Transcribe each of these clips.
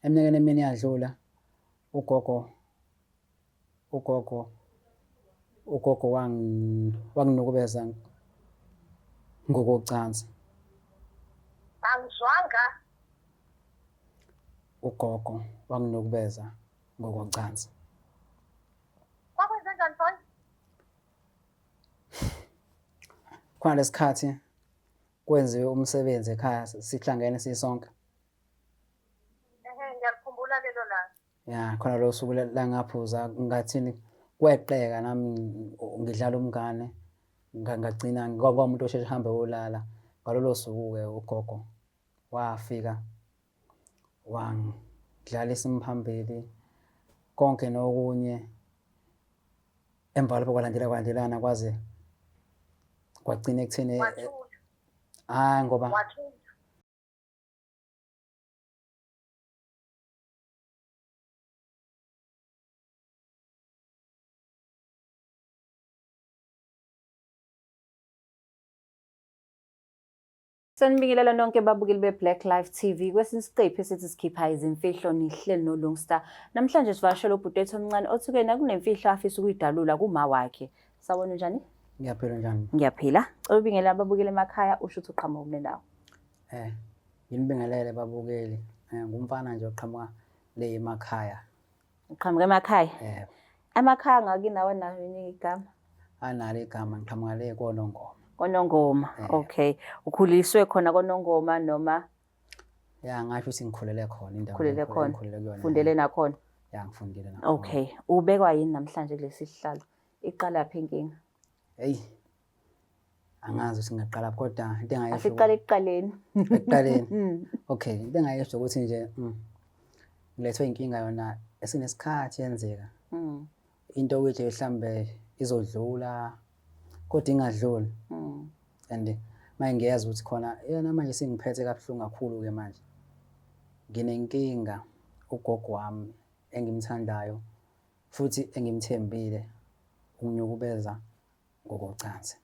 Eminyakeni emine eyadlula ugogo ugogo ugogo wanginukubeza ngokocansi. Angizwanga. Ugogo wanginukubeza ngokocansi. Kwakwenzenjani boy? Khona lesikhathi kwenziwe umsebenzi ekhaya sihlangene sisonke. Ehhe, ngiyalikhumbula lelo langa. Ya, khona lo suku la ngaphuza ngathini kweqeka nami ngidlala umngane ngagcina ngoba umuntu osheshe ahambe uyolala. Ngalolo suku-ke ugogo wafika wangidlalisa umphambili konke nokunye. Emva kwalokho kwalandela kwalandelana kwaze kwagcina ekutheni hhayi ngoba Sanibingelela nonke babukeli be-Black Life TV kwesinye isiqephu esithi sikhipha izimfihlo nihleli noLungstar. Namhlanje sivakashela ubhuti wethu omncane othuke nakunemfihlo afisa ukuyidalula kuma wakhe. Sawubona unjani? Ngiyaphila njani? Ngiyaphila. Cela ubingelele ababukeli emakhaya usho ukuthi uqhamuka kule ndawo. Eh, nginibingelele babukeli. Eh, ngumfana nje oqhamuka le emakhaya. Uqhamuka emakhaya? Yebo. Emakhaya ngakinawo nayo yini igama? Analo igama ngiqhamuka le koNongoma. KoNongoma. Okay. Ukhuliswe khona koNongoma noma? Ya ngasho ukuthi ngikhulele khona indawo. Khulele khona. Ngikhulele kuyona. Fundele nakhona. Ya ngifundile nakhona. Okay. Ubekwa yini namhlanje kulesi sihlalo? Iqala phi inkinga? Hey. Angazi ukuthi ngingaqala kodwa into engayisho. Asiqale ekuqaleni. Ekuqaleni. Okay, into engayisho ukuthi nje ngilethwe inkinga yona esinesikhathi yenzeka. Into ukuthi mhlambe izodlula kodwa ingadluli. And manje ngiyazi ukuthi khona yona manje singiphethe kabuhlungu kakhulu ke manje. Nginenkinga ugogo wami engimthandayo futhi engimthembile unginyukubeza ngokocansi.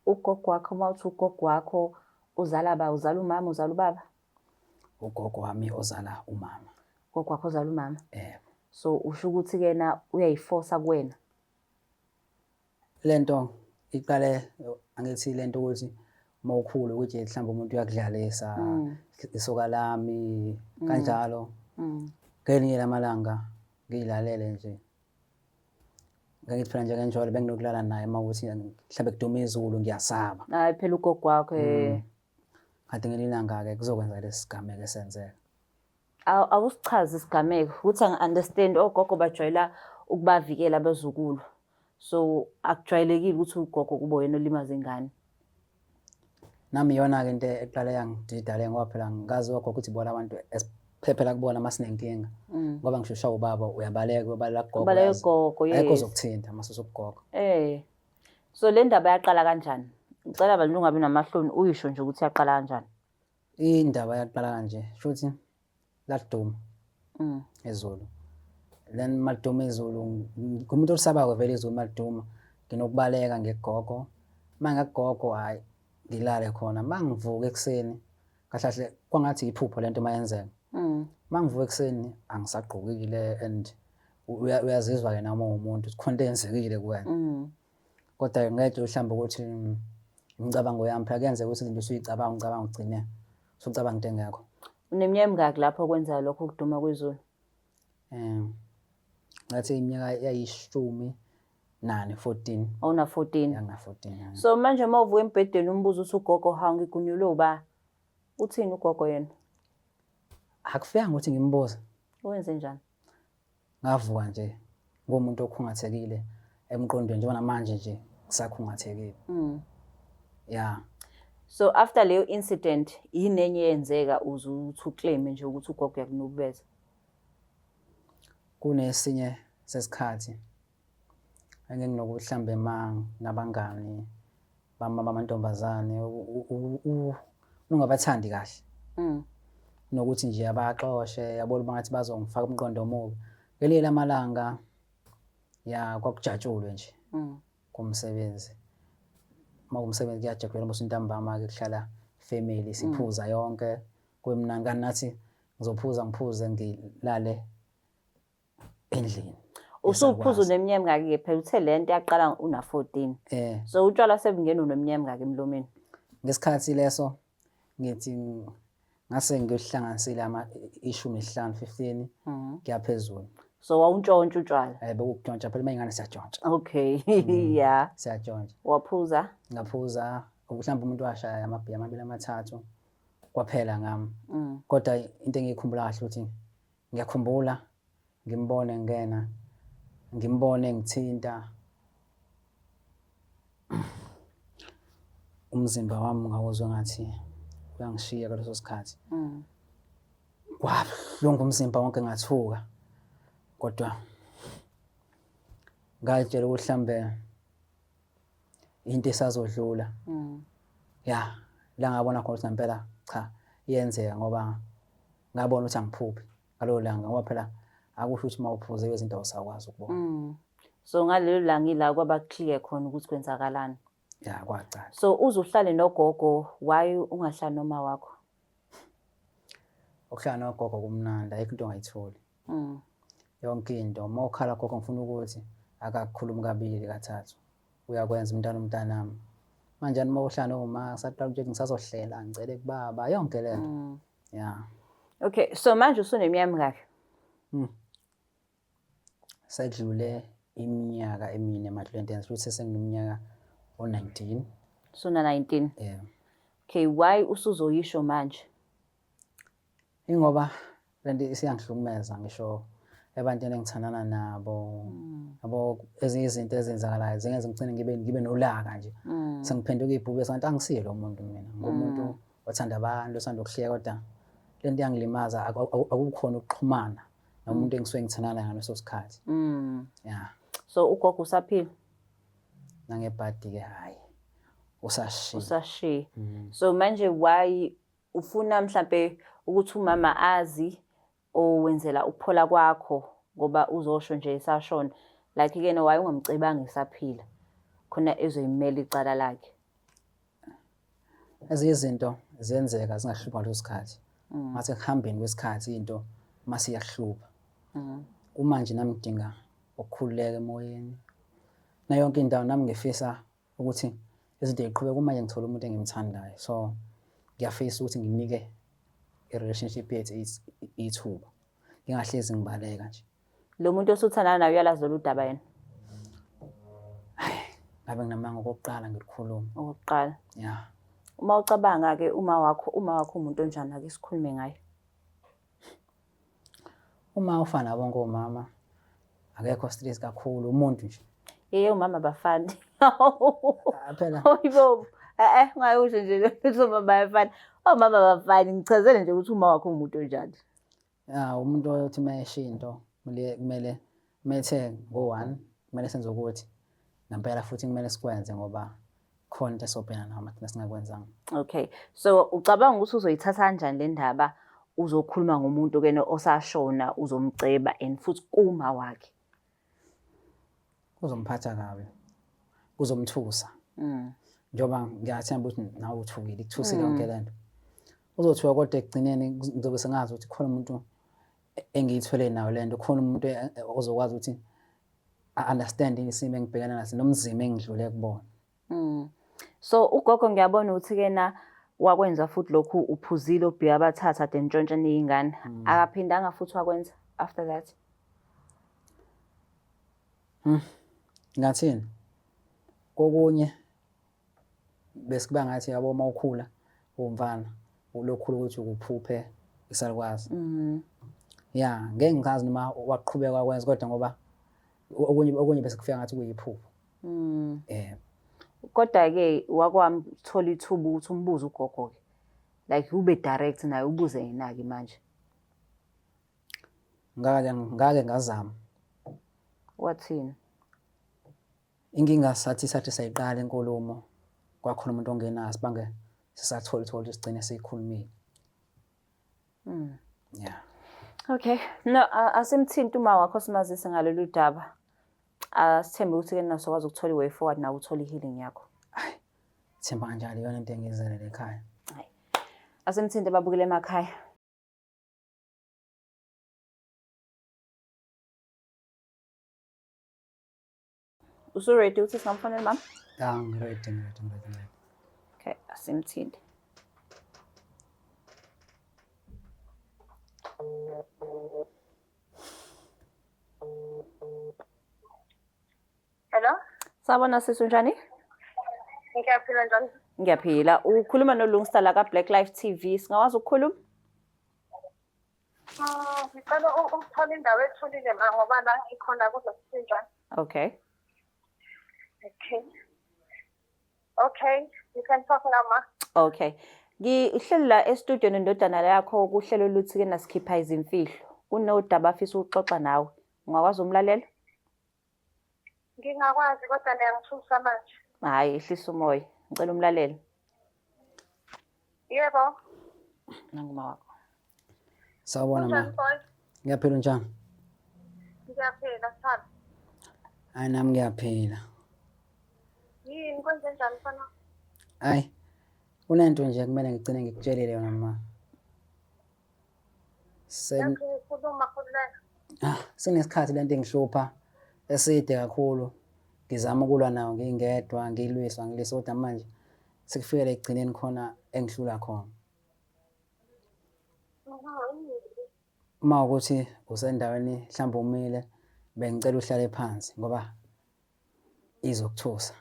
Ugogo wakho uma uthi ugogo wakho uzala ba uzala umama uzala ubaba? Ugogo wami ozala umama. Ugogo wakho ozala umama? Yebo. So usho ukuthi kena uyayifosa kuwena? Lento iqale angithi lento ukuthi uma ukhula ukuthi mhlawumbe umuntu uyakudlalisa isoka lami kanjalo. Ngelinye lamalanga ngiyilalele nje Ngangithi phela njengenjwayelo benginokulala naye uma ukuthi mhlawumbe kuduma izulu ngiyasaba. Hayi phela ugogo wakho eh. Kanti ngelinye ilanga-ke kuzokwenza lesi sigameko esenzeka. Awusichaze isigameko ukuthi angi-understand ogogo bajwayela ukubavikela abazukulu. So akujwayelekile ukuthi ugogo kube uyena olimaza ingane. Nami iyona-ke into eqale yangidida le ngoba phela ngazi ogogo ukuthi bona abantu esiphephela kubona uma sinenkinga. Ngoba ngisho ushawa ubaba uyabaleka uyobaleka kugogo. Ubaleka uyazi. kugogo, Akekho yes. ozokuthinta uma usukugogo. Eh. So le ndaba yaqala kanjani? Ngicela bantu ungabi namahloni uyisho nje ukuthi yaqala kanjani. Indaba yaqala kanje, shuthi laduma izulu. Then maliduma izulu, ngumuntu olisabako vele izulu maliduma, nginokubaleka ngegogo. Uma ngakugogo hhayi ngilale khona. Uma ngivuka ekuseni, kahle kahle kwangathi iphupho lento uma yenzeka. Uma ngivuka ekuseni angisagqokile and uyazizwa-ke noma uwumuntu ukuthi khona into eyenzekile kuwena. Kodwa ngeke mhlawumbe ukuthi imicabango yami phela kuyenzeka ukuthi izinto usuyicabanga ucabanga ugcine usucabanga into engekho. Uneminyaka emingaki lapho kwenza lokho kuduma kwezulu? Ngathi iminyaka yayishumi nane, 14. Awuna 14. Yangina 14. Ya. So manje uma uvuka embhedeni umbuzo uthi ugogo hawu ngigunyulwe uba? Uthini ugogo yena? Akufikanga ukuthi ngimbuze. Wenze njani? Ngavuka nje ngumuntu okhungathekile emqondweni njengoba namanje nje ngisakhungathekile. Yeah. So after leyo incident yini enye eyenzeka uze uthi uclaim nje ukuthi ugogo uyakunukubeza? Kunesinye sesikhathi enginokuthi mhlambe ma nabangani bamantombazane ungabathandi kahle. Nokuthi nje abaxoshe yabona bangathi bazongifaka umqondo omubi. Ngelinye lamalanga ya kwakujatshulwe nje kumsebenzi. Uma kumsebenzi kuyajatshulwa uma usintambama ke kuhlala family siphuza yonke kube mnandi kanti nathi Ngizophuza ngiphuze ngilale endlini. Usuphuza uneminyaka emingaki-ke phela uthe le nto yaqala una-14. So utshwala sebungena uneminyaka emingaki emlomeni? Ngesikhathi leso ngithi ngase ngihlanganisile ama 15 15 kuya phezulu. So wawuntshontsha utshwala? Bekukuntshontsha phela, uma ingane siyatshontsha. Okay. Yeah. Siyatshontsha. Waphuza? Ngaphuza mhlawumbe umuntu washaya amabhiya amabili amathathu kwaphela ngami. Kodwa into engiyikhumbula kahle ukuthi ngiyakhumbula ngimbone ngena, ngimbone ngithinta umzimba wami, ngawuzwa ngathi uyangishiya ngaleso sikhathi. Kwabuhlungu umzimba wonke, ngathuka, kodwa ngayitshela ukuthi mhlambe into esazodlula. Ya, la ngabona khona ukuthi ngempela cha, iyenzeka, ngoba ngabona ukuthi angiphuphi ngalelo langa, ngoba phela akusho ukuthi uma uphuze izinto awusakwazi ukubona. So ngalelo langa ila kwaba clear khona ukuthi kwenzakalani? Ya, kwacaca. So uze uhlale nogogo, why ungahlali noma wakho? Ukuhlala nogogo kumnandi, ayikho into ongayitholi. Yonke into uma ukhala, gogo ngifuna ukuthi, akakukhulumi kabili kathathu, uyakwenza umntana umntanami. Manjani uma uhlala noma saqala ukuthi ngisazohlela ngicele kubaba yonke le nto. Ya. Okay, so manje usuneminyaka emingaki? Sekudlule iminyaka emine emadluleni, futhi sengineminyaka o-19. Suna 19. Yeah. Okay, why usuzoyisho manje? Ingoba lento isiyangihlukumeza ngisho ebantwini engithandana nabo. Yabo, ezinye izinto ezenzakalayo zingenza ngigcine ngibe nolaka nje. Sengiphenduka ibhubesi kanti angisiye lo muntu mina. Ngumuntu othanda abantu, othanda ukuhleka, kodwa lento iyangilimaza, akukhona ukuxhumana nomuntu engisuke ngithandana naye ngaleso sikhathi. Yeah. So ugogo usaphila? Nangebhadi ke hayi. Usashiya. Usashiya. So manje why ufuna mhlambe ukuthi umama azi, owenzela ukuphola kwakho, ngoba uzosho nje esashona? Like ke no, why ungamcebanga esaphila khona ezoyimela icala lakhe? Ezinye izinto ziyenzeka zingahlupha ngaleso sikhathi. Ngathi ekuhambeni kwesikhathi into mase iyakuhlupha. Uma nje nami ngidinga ukukhululeka emoyeni na yonke indawo, nami ngifisa ukuthi izinto ziqhubeke uma nje ngithola umuntu engimthandayo, so ngiyafisa ukuthi nginike i-relationship yethu ithuba, ngingahlezi ngibaleka nje. Lo muntu osuthandana naye uyalazi lolu daba yena? Ngabe nginamanga, okokuqala ngilikhuluma. Okokuqala. Ya. Uma ucabanga-ke uma wakho umuntu onjani? Ake sikhulume ngaye. Uma ufana nabo bonke omama, akekho stress kakhulu, umuntu nje. Yeye, umama bafani. Ah, phela. Hayibo, ungayusho nje ukuthi omama bayafana. Omama bafani, ngichazele nje ukuthi uma wakho umuntu onjani. Ya, umuntu oyothi uma esho into kumele methe ngo-one kumele senze ukuthi ngempela futhi kumele sikwenze, ngoba khona into esobhekana nayo uma thina singakwenzanga. Okay, so ucabanga ukuthi uzoyithatha kanjani le ndaba, uzokhuluma ngomuntu kena osashona, uzomceba and futhi kuma wakhe? Kuzomphatha kabi, kuzomthusa, njengoba ngiyathemba ukuthi nawe uthukile, ikuthusile yonke le nto. Uzothuka, kodwa ekugcineni ngizobe sengazi ukuthi khona umuntu engiyithwele nayo le nto, khona umuntu ozokwazi ukuthi a-understand isimo engibhekana naso nomzimo engidlule kubona. So ugogo ngiyabona ukuthi kena wakwenza futhi lokhu, uphuzile obhiya abathatha then ntshontsha neyingane. Akaphindanga futhi wakwenza after that? Ngathini, kokunye besikuba ngathi, yabo, uma ukhula uwumfana ulokhula ukuthi ukuphuphe isalukwazi. Ya, ngeke ngichaze noma waqhubeka wakwenza, kodwa ngoba okunye bese kufika ngathi kuyiphupho. Kodwa-ke wakwamthola ithuba ukuthi umbuze ugogo-ke, like ube direct naye, ubuze yena-ke manje? Ngake ngazama. Wathini? Inkinga sathi sayiqala inkulumo, kwakhona umuntu ongenayo, sibange sisathola ithuba ukuthi sigcine siyikhulumile. Yeah. Okay, no, asimthinti uma wakho, simazise ngalolu daba. Asithembe ukuthi-ke nasokwazi ukuthola i-way forward, nawe uthole i-healing yakho. Themba kanjalo, iyona into engiyizele ekhaya. Asimthinte, babukele emakhaya. Usu-ready ukuthi singamfonela mama? Ya, ngi-ready, ngi-ready, ngi-ready, ngi-ready. Okay, asimthinte. Hello? Sawubona sisi, unjani? Ngiyaphila, njani? Ngiyaphila. Ukhuluma noLungsta la ka-Black Life TV. Singakwazi ukukhuluma? Ngicela ukuthola indawo ethulile ma, ngoba la ngikhona kuzokusinjani. Okay. Okay. Okay, you can talk now, ma. Okay. Ngihleli la e-studio nendodana yakho kuhlelo luthi-ke nasikhipha izimfihlo. Kunodaba afisa ukuxoxa nawe. Ungakwazi umlalela? Ngingakwazi, kodwa niyangithusa manje. Hhayi, ehlisa umoya. Ngicela umlalele. Yebo. Nanguma wakho. Sawubona ma. Kunjani, boy? Ngiyaphila, unjani? Ngiyaphila, sithando. Hayi, nami ngiyaphila. Yini, kwenze njani, mfana? Hayi, kunento nje kumele ngigcine ngikutshelile yona ma. Okay, khuluma, khululeka. Ah, senesikhathi lento engihlupha eside kakhulu. Ngizama ukulwa nayo ngingedwa, ngilwiswa, ngilwiswa, kodwa manje sekufikele ekugcineni khona engihlula khona. Uma ukuthi usendaweni mhlawumbe umile, bengicela uhlale phansi ngoba izokuthusa.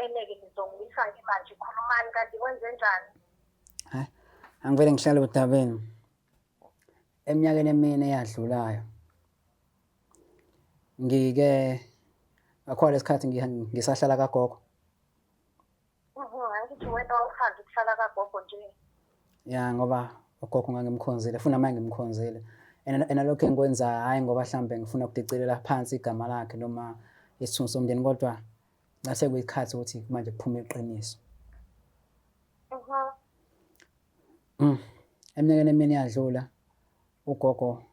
Eneke nizongimisa-ke manje, khulumani, kanti kwenze njani? Hayi, angivele ngihlale odabeni. Eminyakeni emine eyadlulayo, ngike akhona lesikhathi ngisahlala kagogo. Angithi wena wawuthanda ukuhlala kagogo nje. Ya, ngoba ugogo ngangimkhonzile, futhi namanje ngimkhonzile. And nalokho engikwenzayo, hhayi ngoba mhlambe ngifuna ukudicilela phansi igama lakhe noma isithunzi somndeni, kodwa ngase kuyikhathi ukuthi manje kuphume iqiniso. Eminyakeni emine eyadlula, ugogo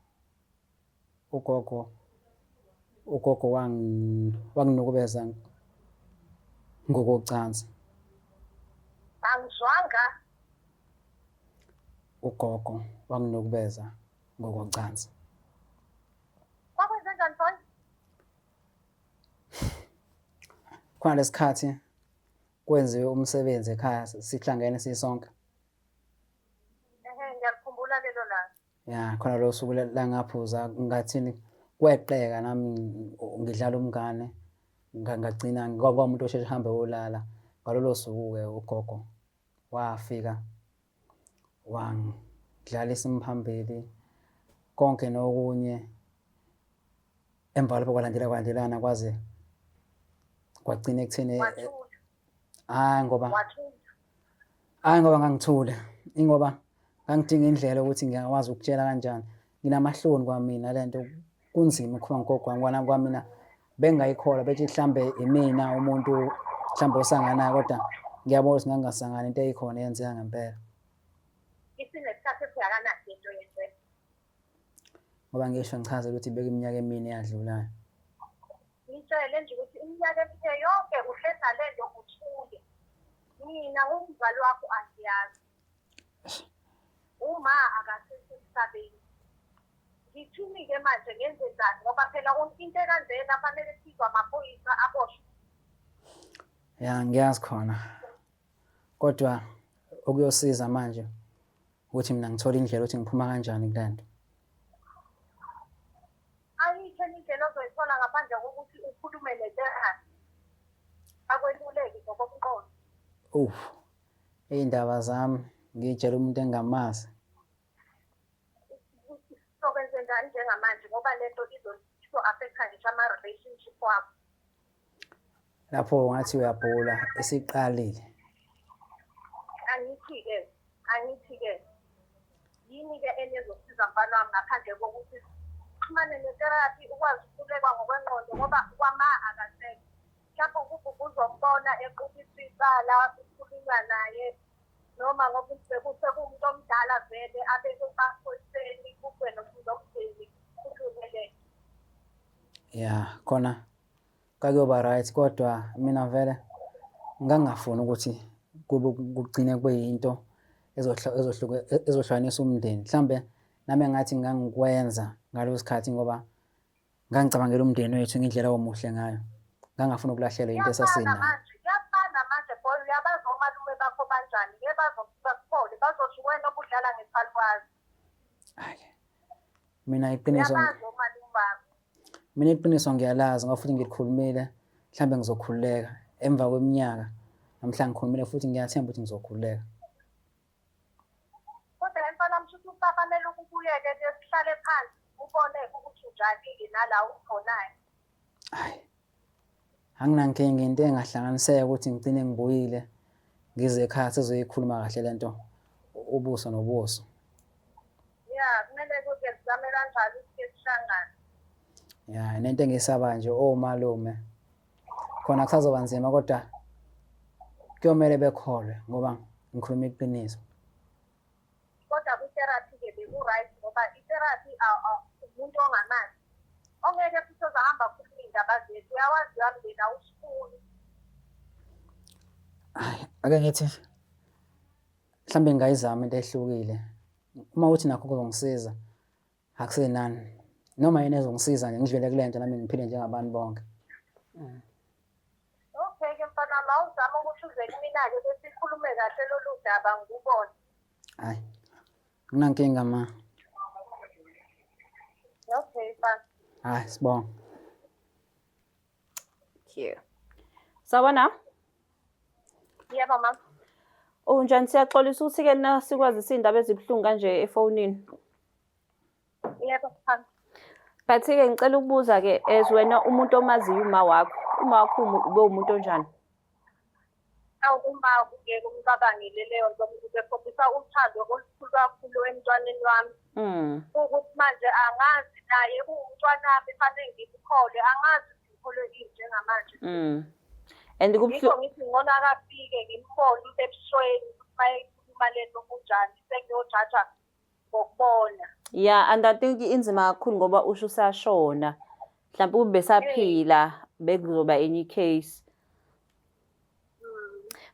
wanginukubeza ngokocansi. Angizwanga. Ugogo wanginukubeza ngokocansi. Kwakwenze njani, boy? Khona lesikhathi kwenziwe umsebenzi ekhaya, sihlangene sisonke. Ehhe, ngiyakhumbula lelo langa. Ya, khona lo suku la ngaphuza ngathini kweqeka nami ngidlala umngane, ngagcina ngoba umuntu osheshe ahambe uyolala. Ngalolo suku-ke ugogo wafika wangidlalisa umphambili konke nokunye. Emva kwalapho kwalandela kwalandelana kwaze kwagcina ekutheni Wathula. Hhayi ngoba Wathula. Hhayi ngoba ngangithule, ingoba ngangidinga indlela ukuthi ngiyakwazi ukutshela kanjani. Nginamahloni kwamina, lento kunzima ukukhuluma ngogogo wami, kwana kwamina bengingayikholwa, bethi mhlambe imina umuntu mhlambe osanganayo, kodwa ngiyabona ukuthi ngangingasangani, into eyikhona eyenzeka ngempela. Isinesikhathi esingakanani lento yenzeka? Ngoba ngisho ngichaze ukuthi ibeka iminyaka emine eyadlulayo. Ngitshele nje ukuthi iminyaka emine yonke uhlezi nalento uthule. Mina ngumzali wakho angiyazi. Uma akasekho emhlabeni. Ngithini-ke manje, ngenze njani, ngoba phela into ekanjena fanele sizwe amaphoyisa, aboshwe. Ya, ngiyazi khona. Kodwa okuyosiza manje ukuthi mina ngithole indlela ukuthi ngiphuma kanjani kule nto. Ayikho enye indlela ozoyithola ngaphandle kokuthi ukhulume ne-therapy. Akweluleki ngokomqondo. Uff, iy'ndaba zami ngiy'tshela umuntu engingamazi. Sokwenze njani njengamanje, ngoba lento izo-affect-a ngisho ama-relationship wakho. Lapho ngathi uyabhula, isiqalile. Angithi-ke, yini-ke enye ezosiza, mfana wami, ngaphandle kokuthi uxhumane ne-therapy, ukwazi ukululekwa ngokwengqondo, ngoba kwama akasekho. Mhlawumbe ukuguga uzombona equkisa icala, kukhulunywa naye, noma ngoba sekuwumuntu omdala vele, abeke emaphoyiseni, kube nomndeni kuthuleleke. Ya, khona kwakuyoba right, kodwa mina vele ngangingafuni ukuthi kube kugcine kube yinto ezohlukanisa umndeni. Mhlambe nami engathi ngangikwenza ngaleso sikhathi ngoba ngangicabangela umndeni wethu ngendlela omuhle ngayo. Ngangafuna ukulahlekelwa into Kuyafana esasinayo. manje, kuyafana manje boy, uyabazi omalume bakho banjani, ngeke bazokuthole, bazothi wena obudlala ngesalukazi. Hhayi. Mina iqiniso Uyabazi omalume bakho. Mina iqiniso ngiyalazi ngoba futhi ngilikhulumile, mhlawumbe ngizokhululeka emva kweminyaka. Namhla ngikhulumile futhi ngiyathemba ukuthi ngizokhululeka. Kodwa mfana wami shuthi kusafanele ukubuyeke ke sihlale phansi ubone ukuthi unjani-ke nala ukhonayo. Hhayi. Anginankinga into engahlanganiseka ukuthi ngigcine ngibuyile ngize ekhaya sizoyikhuluma kahle lento ubuso nobuso. Ya, kumele kuke sizame kanjalo ukuthi sihlangane. Ya, nento engiyisabayo nje omalume. Khona kusazoba nzima kodwa kuyomele bekholwe ngoba ngikhuluma iqiniso. Kodwa kwi-therapy-ke beku-right ngoba i-therapy umuntu ongamazi. Ongeke futhi ozahamba akhulume iy'ndaba zethu, uyawazi uyamndeni awusifuni. Hayi, ake ngithi mhlawumbe ngingayizama into ehlukile. Uma uthi nakho kuzongisiza akusenani. Noma yini ezongisiza nje ngidlule kule nto nami ngiphile njengabantu bonke. Okay-ke mfana wami, awuzame ukuthi uze kumina-ke besikhulume kahle lolu daba ngikubone. Hayi. Nginankinga ma. Okay, mfana. Hayi, sibonga. Thank you. Sawubona. Yebo mama. Unjani? Siyaxolisa ukuthi-ke nasikwazisa iy'ndaba ezibuhlungu kanje efonini. Yebo mfana. But-ke ngicela ukubuza-ke as wena umuntu omaziyo uma wakho, uma wakho ube umuntu onjani? Awu uma ngeke umcabangele leyo nto ubekhombisa uthando olukhulu kakhulu emntwaneni wami. Ukuthi manje angazi naye uwumntwanami fanele ngimkholwe, angazi ukuthi ngikholwe ini njengamanje. And Yikho ngithi ngcono akafike ngimbone ebusweni ukuthi uma ekhuluma le nto kunjani, sengiyojaja ngokubona. Yeah, and I think inzima kakhulu ngoba usho usashona. Mhlawumbe ube besaphila bekuzoba enye case.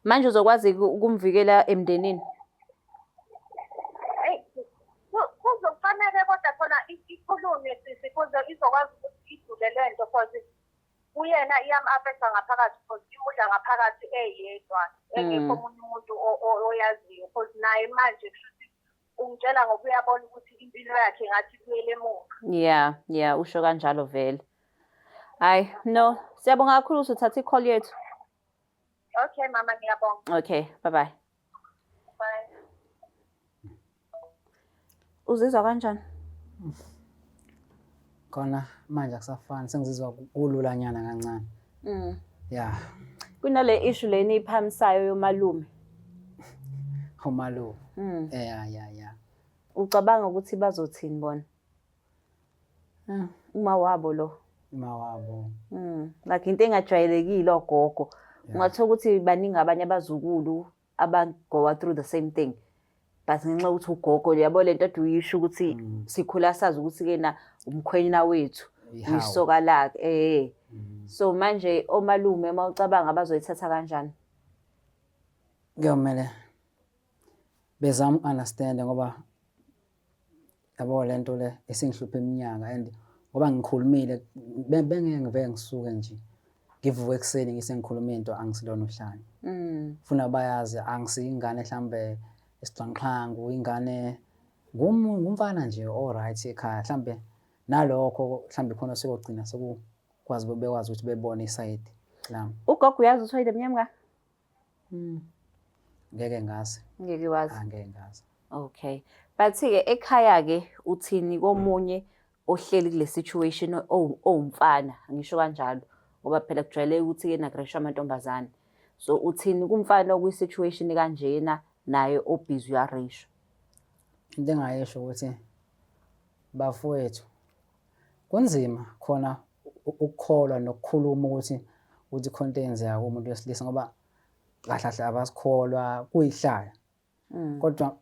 Manje uzokwazi ukumvikela emndenini? Eyi, kuzokufanele kodwa khona ikhulunywe sisi kuze izokwazi ukuthi idlule le nto cause kuyena iyam-affect-a ngaphakathi cause imudla ngaphakathi eyedwa engekho omunye umuntu oyaziyo cause naye manje kushuthi ungitshela ngoba uyabona ukuthi impilo yakhe ngathi ibuyele emuva. Yeah, usho kanjalo vele. Hayi, no, siyabonga kakhulu ukuthi uthathe i-call yethu. Okay mama, ngiyabonga. Okay, bye bye. Bye. Uzizwa kanjani? Khona manje akusafani, sengizizwa kululanyana kancane. Yeah. Kunale issue leni iphamisayo yomalume. Umalume. Yeah. Ucabanga ukuthi bazothini bona? Uma wabo lo. Uma wabo. Like into engajwayelekile ogogo. Ungathola ukuthi baningi abanye abazukulu aba-go through the same thing. But ngenxa yokuthi ugogo yabo lento ade uyisho ukuthi sikhula sazi ukuthi ke na umkhwenyana wethu uyisoka lakhe. So manje omalume uma ucabanga bazoyithatha kanjani? Kuyomele bezama uku-understand ngoba yabo lento le esingihlupha iminyaka and ngoba ngikhulumile bengeke ngiveke ngisuke nje ngivuke ekuseni ngise ngikhuluma into angisilona uhlanya. Funa bayazi angisiyo ingane mhlambe esigxanxhangu, ingane ngumfana nje o-right ekhaya mhlambe nalokho mhlambe khona sekogcina sekukwazi bekwazi ukuthi bebone isayidi lami. Ugogo uyazi ukuthi wayile mnyama? Ngeke ngazi. Ngeke wazi. Angeke ngazi. Okay. But-ke ekhaya-ke uthini komunye ohleli kule situation owumfana, ngisho kanjalo ngoba phela kujwayeleke ukuthi-ke nakureshwa amantombazane. So uthini kumfana okwi-situation kanjena naye obhizi uyareshwa? Into engayisho ukuthi bafowethu kunzima khona ukukholwa nokukhuluma ukuthi khona into eyenzeka kumuntu wesilisa ngoba kahle kahle abasikholwa kuyihlaya. Kodwa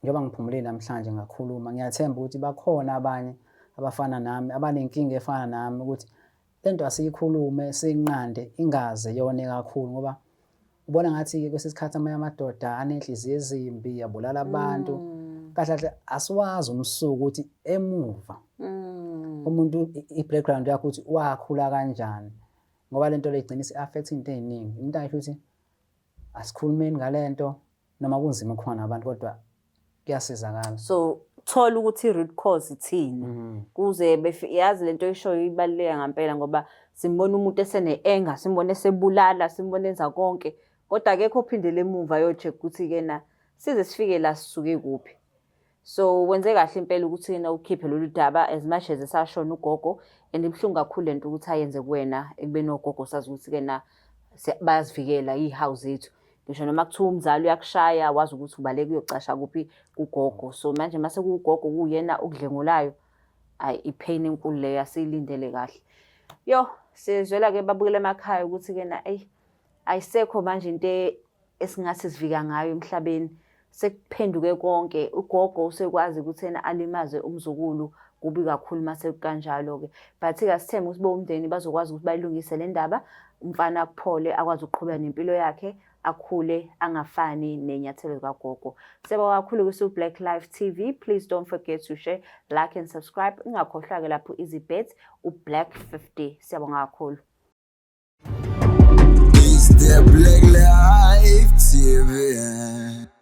njengoba ngiphumulile namhlanje ngakhuluma, ngiyathemba ukuthi bakhona abanye abafana nami abanenkinga efana nami ukuthi lento asiyikhulume siyinqande ingaze yone kakhulu ngoba ubona ngathi kwesinye isikhathi amanye amadoda anenhliziyo ezimbi abulala abantu. Kahle kahle asiwazi umsuku ukuthi emuva umuntu i-background yakhe ukuthi wakhula kanjani. Ngoba lento le igcina isi-affect into ey'ningi. Umuntu angisho ukuthi asikhulumeni ngale nto noma kunzima ukukhuluma nabantu kodwa kuyasizakala. So thola ukuthi i-root cause ithini. Kuze yazi lento oyishoyo ibaluleke ngampela ngoba simbona umuntu esene-anger, simbona esebulala, simbona enza konke. Kodwa akekho ophindele emuva ayo-check ukuthi-ke na size sifike la sisuke kuphi. So wenze kahle impela ukuthi yena ukhiphe lolu daba as much as esashona ugogo and ibuhlungu kakhulu lento ukuthi ayenze kuwena ekubeni ogogo sazi ukuthi-ke na bayazivikela iy'hawu zethu. Ngisho noma kuthiwa umzali uyakushaya wazi ukuthi ubaleka uyocasha kuphi kugogo. So manje mase kuwugogo kuwuyena okudlengulayo, ayi i-pain enkulu leyo asiyilindele kahle. Yo, siyezwela-ke babukele emakhaya ukuthi-ke na eyi ayisekho manje into esingathi sivika ngayo emhlabeni. Sekuphenduke konke, ugogo usekwazi ukuthi yena alimaze umzukulu, kubi kakhulu mase kukanjalo-ke. But-ke asithembe ukuthi bowumndeni bazokwazi ukuthi bayilungise le ndaba, umfana akuphole akwazi ukuqhubeka nempilo yakhe, akhule angafani nenyathelo zikagogo. Siyabonga kakhulu kwisu Black Life TV. Please don't forget to share, like and subscribe. Ungakhohlwa-ke lapho Easybet uBlack 50. Siyabonga kakhulu. It's the Black Life TV.